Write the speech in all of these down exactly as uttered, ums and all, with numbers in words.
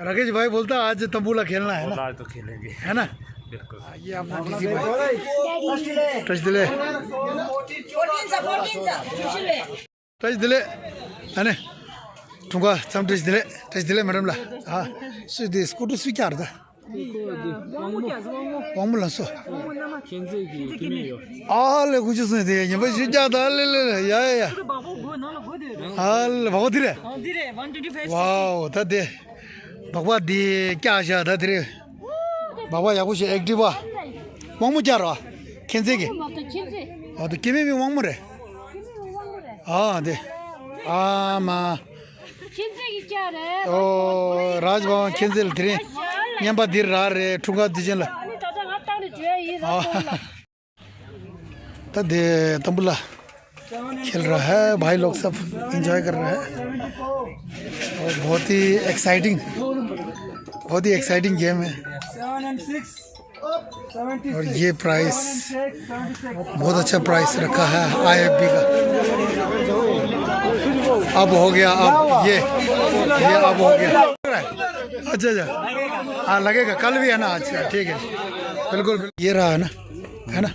राकेश भाई बोलता आज तंबू ला खेलना है ना? बोला तो खेलेंगे। है ना? बिल्कुल। ये अपना डीसी भाई। टच दिले। टच दिले। है ना? ठुंगा चम टच दिले। टच दिले मैडम ला। हाँ। सुधी स्कूटर स्वीकार दा। དབང་མོ་ལ་སོ། ཨ་ལེ་ཀུ་ཅི་སོང་དེ་ཉན་པ་ཞིག་རྒྱག་ད་ལེ་ལེ་ལེ་ཡ་ཡ་ཡ། ཨ་ལེ་བ་གོ་དེ་རེད། ཝའོ་ད་དེ། སྦག་སྦག་དེ་བཀྱག་བཞག་ད་དེ་རེད། སྦག་སྦག་ཡག་པོ་ཞིག་ཨེག་ཊི་བ། དབང་མོ་བཀྱག་རོ། མཁྱེན་བརྩེ་གི། ཨ་ད་སྐྱེ་དམན་པའི་དབང་མོ་རེད། ཨ་དེ། ཨ་མ། ཁྱེད་ཚོས་ཀྱི་ཅག་རེད། ཨོ། རཱཇ་བྷ་ཝན་ཁྱེད་ཚོས་ལ་དེ་རིང་བརྙན་པ་འདིར་རག་རེད། འཁྲུངས་སྐར་དུས་ཆེན་ལ། ཨ་ནི་ད་ལྟ་ང་རྟག་རེ་བརྗོད་ཡིན་ར། ད་དེ་དམ་བུ་ལ་खेल रहा है भाई लोग, सब एंजॉय कर रहा है। और बहुत ही एक्साइटिंग, बहुत ही एक्साइटिंग गेम है। और ये प्राइस, बहुत अच्छा प्राइस रखा है आईएफबी का। अब हो गया, अब ये, ये अब हो गया। अच्छा, अच्छा। हाँ, लगेगा, कल भी है ना? अच्छा, ठीक है। बिल्कुल, बिल्कुल। ये रहा है ना, है ना?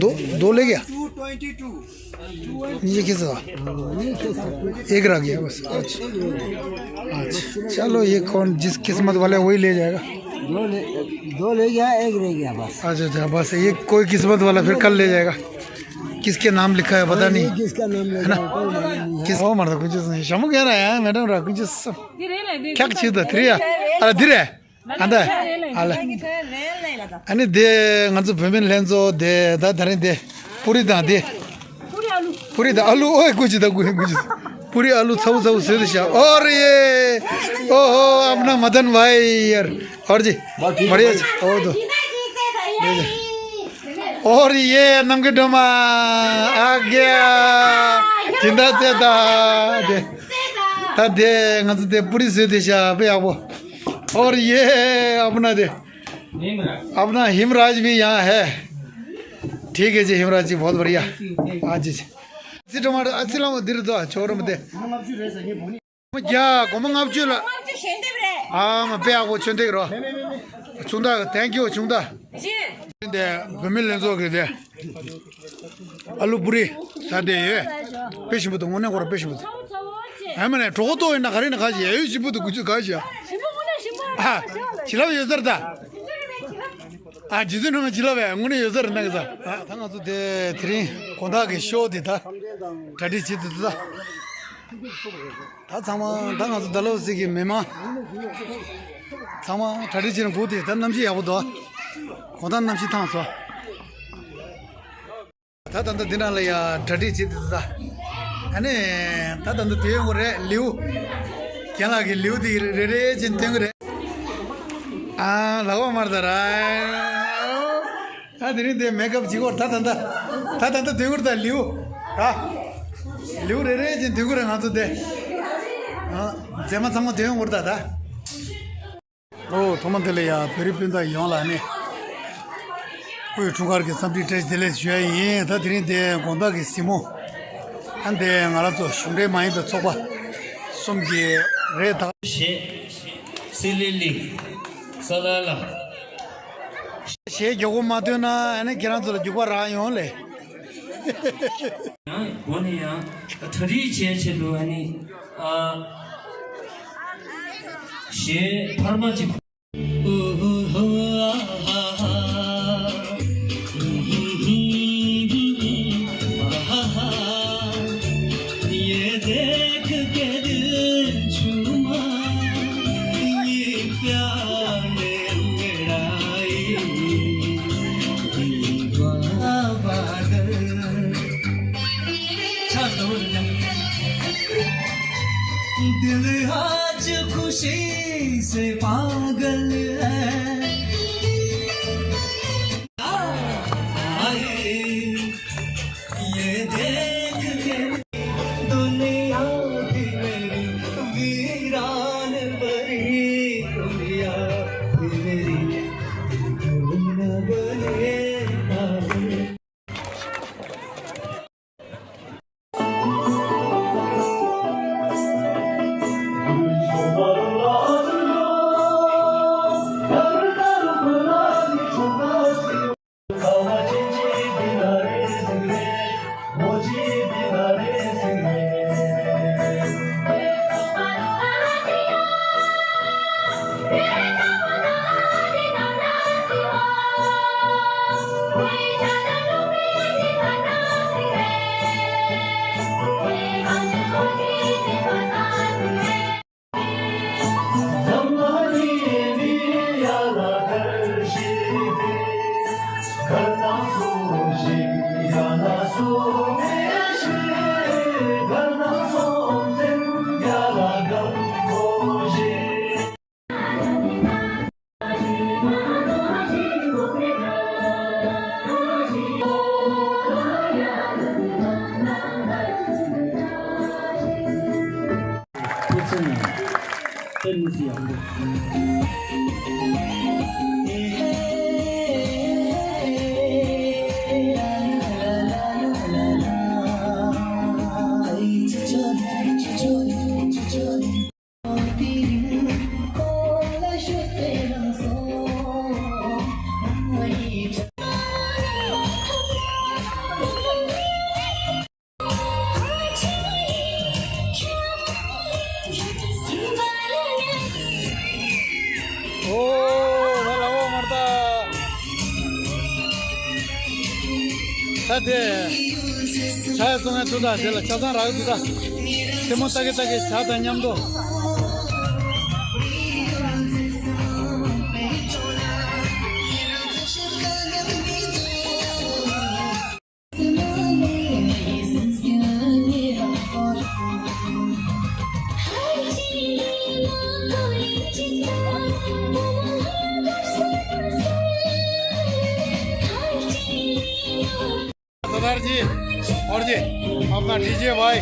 दो, दो ले गया। ये कैसे हुआ? एक रह गया बस। अच्छा, अच्छा, चलो, ये कौन, जिस किस्मत वाले वही ले जाएगा। दो ले, दो ले गया, एक रह गया बस। अच्छा, अच्छा, बस ये कोई किस्मत वाला फिर कल ले जाएगा। किसके नाम लिखा है पता नहीं। किसका नाम है ना? किस वो मरता कुछ नहीं। शमु कह रहा है मैडम रहा कुछ। क्या चीज था थ्री? अरे धीरे। ཨ་ད། ཨ་ལ། ཨ་ནི་དེ་ང་ཚོ་བུད་མེད་ལྷན་ཚོགས་དེ་ད་ད་རིང་དེ། པུ་རི་དང་དེ། པུ་རི་དང་ཨ་ལུ་ཨོའི་ཀུ་ཅི་དང་ཀུ་ཀུ་ཅི། པུ་རི་ཨ་ལུ་ཚ་བོ་ཚ་བོ་བཟོས་ཏེ་བཞག་ཨོ་རེ་ཡེ། ཨོ་ཧོ། अपना मदन भाई यार। और जी। बढ़िया जी। ओ तो। और ये नमकीन डोमा आ गया। जिंदा से था। दे। ད་དེ་ང་ཚོ་དེ་པུ་རི་བཟོས་ཏེ་བཞག་དཔེ་ཡག་པོ། और ये अपना दे, अपना हिमराज भी यहाँ है। ठीक है जी, हिमराज जी, बहुत बढ़िया। हाँ जी, जी। अच्छी टमाटर, अच्छी लाओ, धीरे दो, छोरो मत दे। क्या, गोमा ङाप चुला। हाँ, मैं पे आपको चुनते रहो। चुनता, thank you, चुनता। दे, घूमे लेंजो के दे। ཨ་ལུ་པུ་རི་ཟ་བསྡད་ཡོད། དཔེ་ཞིམ་པོ་འདུག་དངོས་གནས་ཁོ་རང་དཔེ་ཞིམ་པོ་འདུག་ཨ་མ་ནས་གྲོགས་ཏོ་ཡིན་ན་ག་རེ་ཡིན་ན་ག་ཞིག་ཡ་ཡོད་ཞིམ་པོ་འདུག་དགུ་བཅུ་ག་ཞིག་ཨ། བྱིན་རླབས་ཡོད་ཟེར་ད། ཨ་རྗེ་བཙུན་སྒྲོལ་མ་བྱིན་རླབས་ཡ་དངོས་གནས་ཡོད་ཟེར་གནང་གི་ས། ཨ་ད་ང་ཚོ་དེ་དེ་རིང་དགོང་དག་གི་ཤོ་དེ་ད་གྲ་སྒྲིག་བྱེད་དུ་འདུག་ད། ད་ཚང་མ་ད་ང་ཚོ་ཌལ་ཧོ་སི་གི་མི་མང་ཚང་མ་གྲ་སྒྲིག་བྱེད་ན་སྒུག་དེ་ད་གནམ་གཤིས་ཡག་པོ་འདུག་དགོང་དག་གནམ་གཤིས་ཐང་སོ། ད་ད་ལྟ་འདི་ནང་ལ་ཡ་གྲ་སྒྲིག་བྱེད་དེ་ད། ཨ་ནི་ད་ད་ལྟ་དེ་ཡོང་གི་རེད་ལིའུ། རྒན་ལགས་ཀྱི་ལིའུ་དེ་རེ་རེ་བཞིན་སྟོན་གི་རེད། ཨ་ལག་པ་མར་ད་ར། ཨ་དེ་རིང་དེ་མེག་ཨབ་བྱེད་གོ་ད་ད་ལྟ། ད་ད་ལྟ་དེ་གུར་ད་ལིའུ། ཨ་ལིའུ་རེ་རེ་བཞིན་དེ་གུར་ང་ཚོ་དེ། ཨ་མཛེས་མ་ཚང་མ་དེ་ཡོང་གི་རེད་ད་ད། ཨོ་ཐོག་མ་དེ་ལ་ཡང་བོད་རིགས་སྤུན་ཟླ་ཡོངས་ལ་ནི་སྐུའི་འཁྲུངས་སྐར་གྱི་འཚམས་འདྲི་བཀྲ་ཤིས་བདེ་ལེགས་ཞུ་ཡ་ཡིན། ད་དེ་རིང་དེ་དགོང་དག་གི་གཟིགས་མོ་ཨ་འདི་ང་རང་ཚོ་གཞུང་འབྲེལ་མ་ཡིན་པའི་ཚོགས་པ་གསུམ་གྱི་རེད་ད། ཞེས་སི་ལི་ལི་ས་ལ་ལ། ཞེས་མགྱོགས་པོ་མ་ཐོན་ན་ཨ་ནི་ཁྱེད་རང་ཚོ་ལ་རྒྱུག་པ་རག་ཡོང་ལེ། ཡང་སྒོ་ནས་ཡང་གྲ་སྒྲིག་བྱས་ཆེད་དུ་ཨ་ནི་ཨ་གཞས་འཕར་མ་ཅིག दिल आज खुशी से पागल है। आए, ये देख के दुनिया भी मेरी वीरान बनी, दुनिया भी मेरी क्यों न बने पागल। ཨོ། ང་ལ་འོ་མར་ད། ད་དེ། ཆ་ཡ་བཙོང་ཡ་ཚོ་ད་དེ་ལ་ཆ་ཚང་རག་འདུག་ད། སེན་མོ་ལྟ་གི་ལྟ་གི་ཇ་དང་མཉམ་དུ། सरदार जी, और जी, अपना डीजे भाई।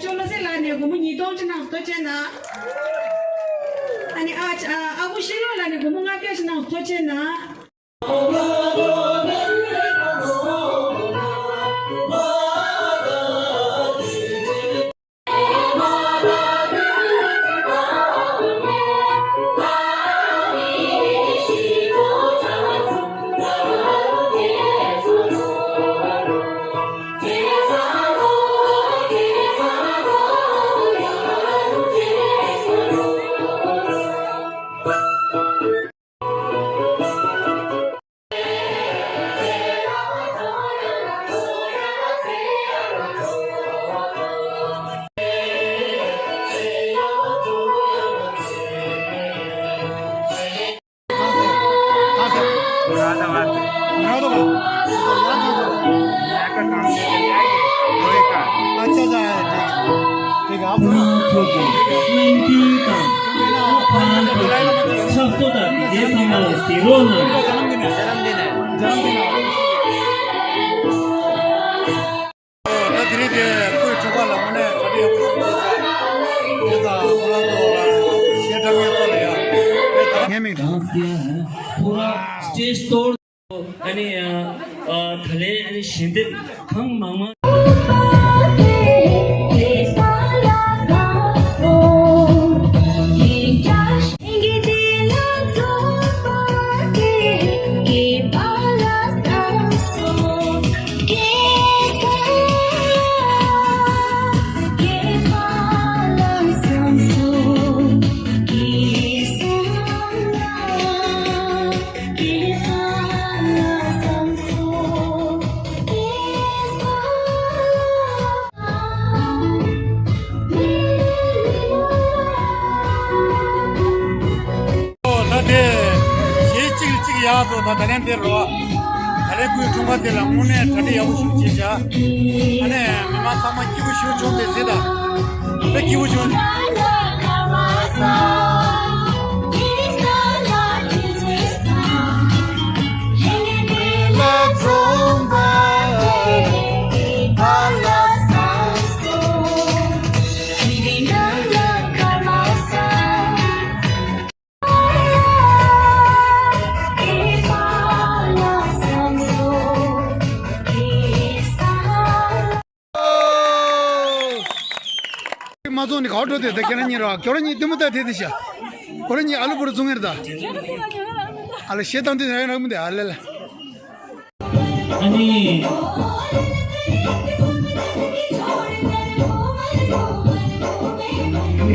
ཅོ་ལོ་སི་ལགས་ནས་སྒོར་མོ་ཉིས་སྟོང་ཅིག་གནང་སོང་། ཐུགས་རྗེ་གནང་། ཨ་ནི་ཨ་ཅག་ཨ་ཁུ་ཤེས་རབ་ལགས་ནས་སྒོར་མོ་ལྔ་བརྒྱ་ཞིག་གནང་སོང་། ཐུགས་རྗེ་གནང་། ད་དེ་རིང་དེ་ཁོའི་གྲོགས་པོ་ལ་དངོས་གནས་ག་འདྲ་ཡག་པོ་ཞིག་བྱས་ཤག་དེ་དང་ཁོ་རང་ཚོ་ལ་གཞས་འཁྲབ་མཁན་ཚོ་ལ་ཡང་དེ་དང་། ངའི་མིང་དང་། ཕུ་ར་སི་ཊེཇ་ཊོར། ཨ་ནི་ཨ་ཨ་ད་ལན་ཨ་ནི་ཞལ་འདེབས་གང་མང་མང་། ད་དེ་གཞས་གཅིག་ལ་གཅིག་ཡག་སོང་། ད་ད་ལན་དེ་རོ། ད་ལན་ཁོའི་འཁྲུངས་སྐར་དེ་ལ་དངོས་གནས་གྲ་སྒྲིག་ཡག་པོ་ཞིག་བྱས་བཞག་ཨ་ནི་མི་མང་ཚང་མ་སྐྱིད་པོ་ཞིག་བྱུང་བས་ཟེར་ད། དཔེ་སྐྱིད་པོ་བྱུང་། མ་བཙོང་ནི་ག་བ་འགྲོ་དེ་ད་ཁྱེད་རང་གཉིས་ར་ཁྱོད་རང་གཉིས་ལྟད་མོ་ལྟ་དེ་དེ་ཤ། ཁོ་རང་གཉིས་ཨ་ལུ་བུ་རུ་བཙོང་ངེར་ད། ཨ་ལ་ཤེས་དང་དེ་རང་རང་མི་འདི་ཨ་ལེ་ལ། ཨ་ནི།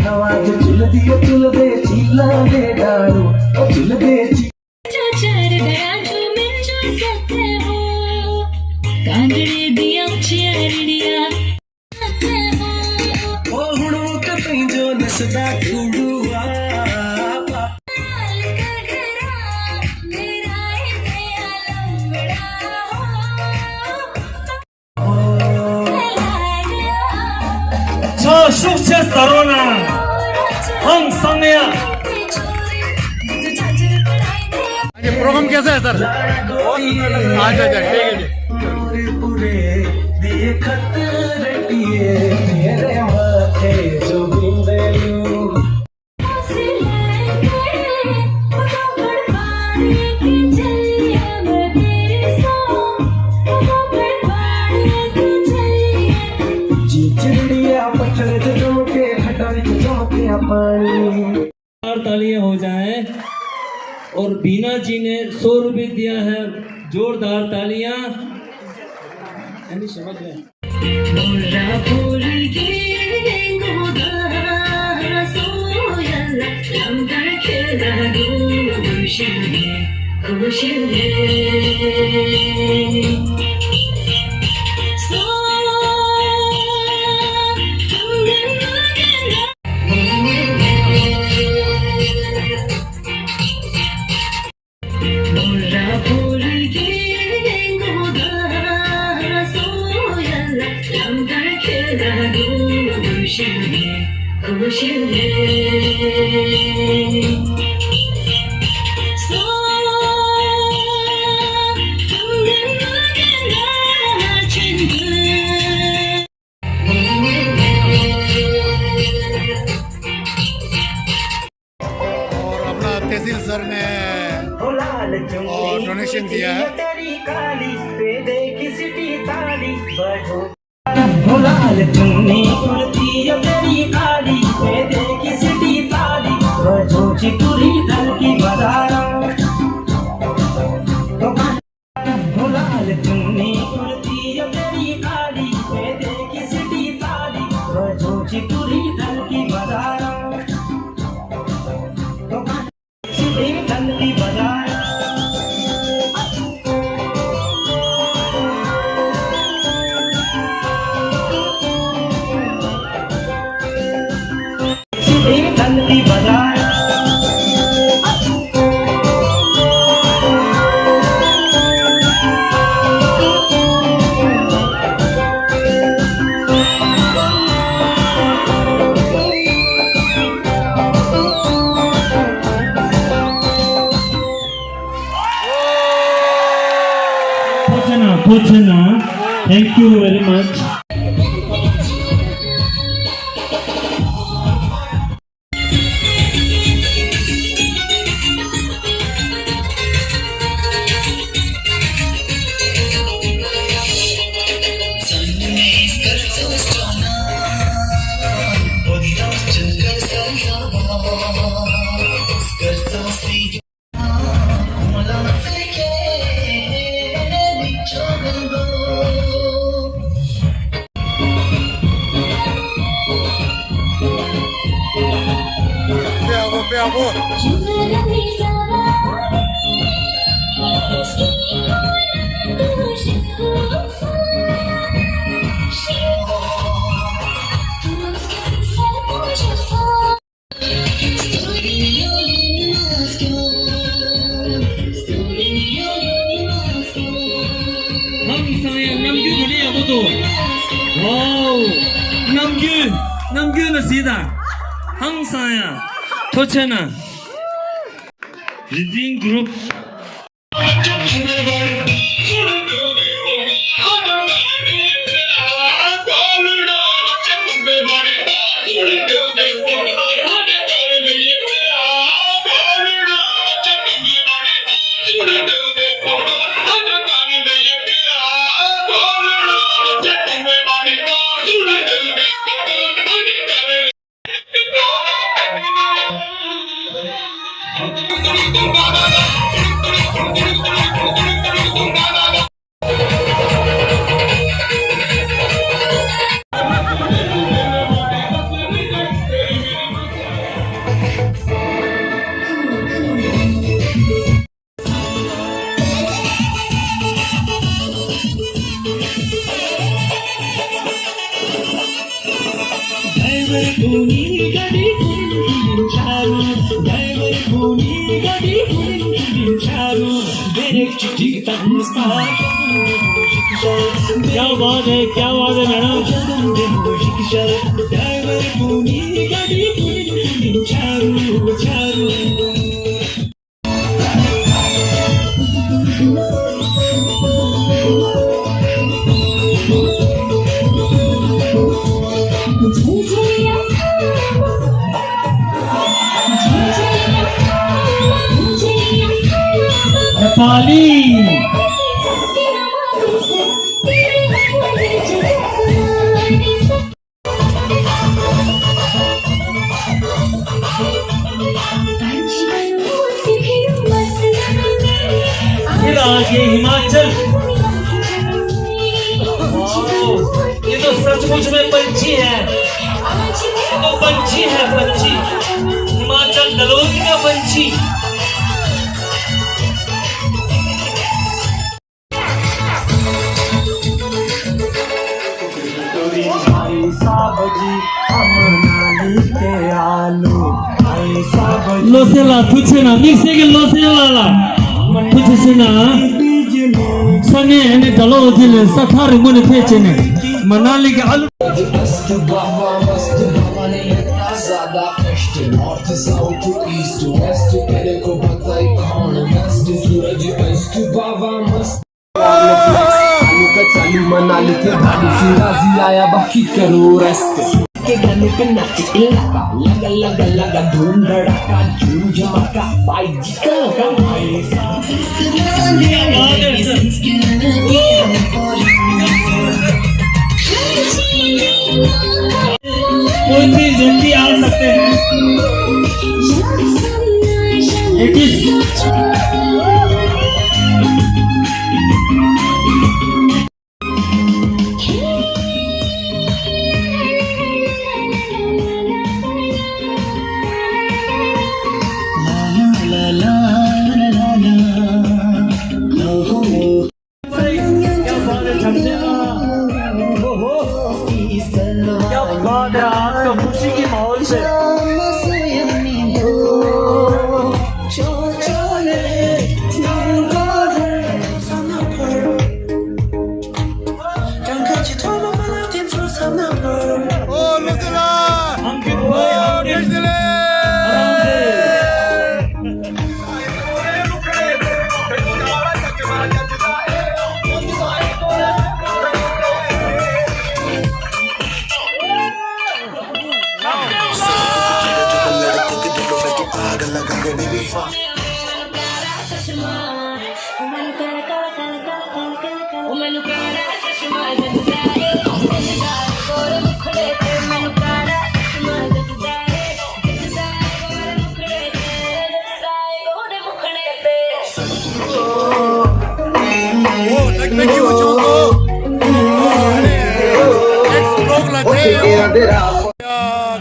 हवा जो चुलदी है, चुलदे चीला दे डालू, ओ चुलदे ची- जो चार डरा जो मिल जो सकते हो, कांगड़े दिया उछिया रिड़िया। ཚོ་ཤུགས་ཆེ་ད་རོ་ན་ཧང་སང་ཡ། ये प्रोग्राम कैसा है सर? अच्छा, अच्छा, ठीक है जी। पूरे पूरे दिए खत रटिए मेरे माथे जो बिंदलू। जी चिड़िया पत्थर से चमके, खटारी से चमके पानी। जोरदार तालियां हो जाए। और बीना जी ने सौ रुपये दिया है, जोरदार तालियां। और अपना तहसील सर ने और डोनेशन दिया है। लाल चुन्नी कुर्ती या तेरी काली, ये देखी सिटी ताली, वो जो चितुरी दल की बजारा। लाल चुन्नी कुर्ती या तेरी काली, ये देखी सिटी ताली, वो जो चितुरी दल की बजारा। ཐུགས་རྗེ་གནང་། ཐུགས་རྗེ་གནང་། Thank you very much. ཧང་སང་ཡ། ནམ་རྒྱུན་ག་ནས་ཡག་པོ་འདུག་ཝའོ། ནམ་རྒྱུན་ནམ་རྒྱུན་ལ་གཟིགས་དང་། ཧང་སང་ཡ། ཐུགས་རྗེ་གནང་། Reading group. क्या बात है, क्या बात है मैडम। नेपाली। फिर आ गए हिमाचल। वाओ, ये तो सचमुच में पंछी है, ये तो पंछी है, पंछी, हिमाचल डलहौजी का पंछी। བློ་གསལ་ལགས་ཐུགས་རྗེ་གནང་། དམིགས་བསལ་གྱི་བློ་གསལ་ལགས་ལ་ཐུགས་རྗེ་ཆེ་གནང་། ས་གནས་ཨ་ནི་ཌལ་ཧོ་ཟི་ལ་ས་ཐག་རིང་པོ་ནས་ཕེབས་བྱས་ནས་མ་ན་ལི་གི་ཨ་ལུ། कोई भी जल्दी आ सकते हैं। It is क्या बात है, छमछम। ओहो। क्या बात है, आज तो खुशी की माहौल से।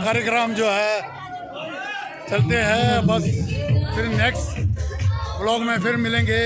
कार्यक्रम जो है चलते हैं बस, फिर नेक्स्ट व्लॉग में फिर मिलेंगे।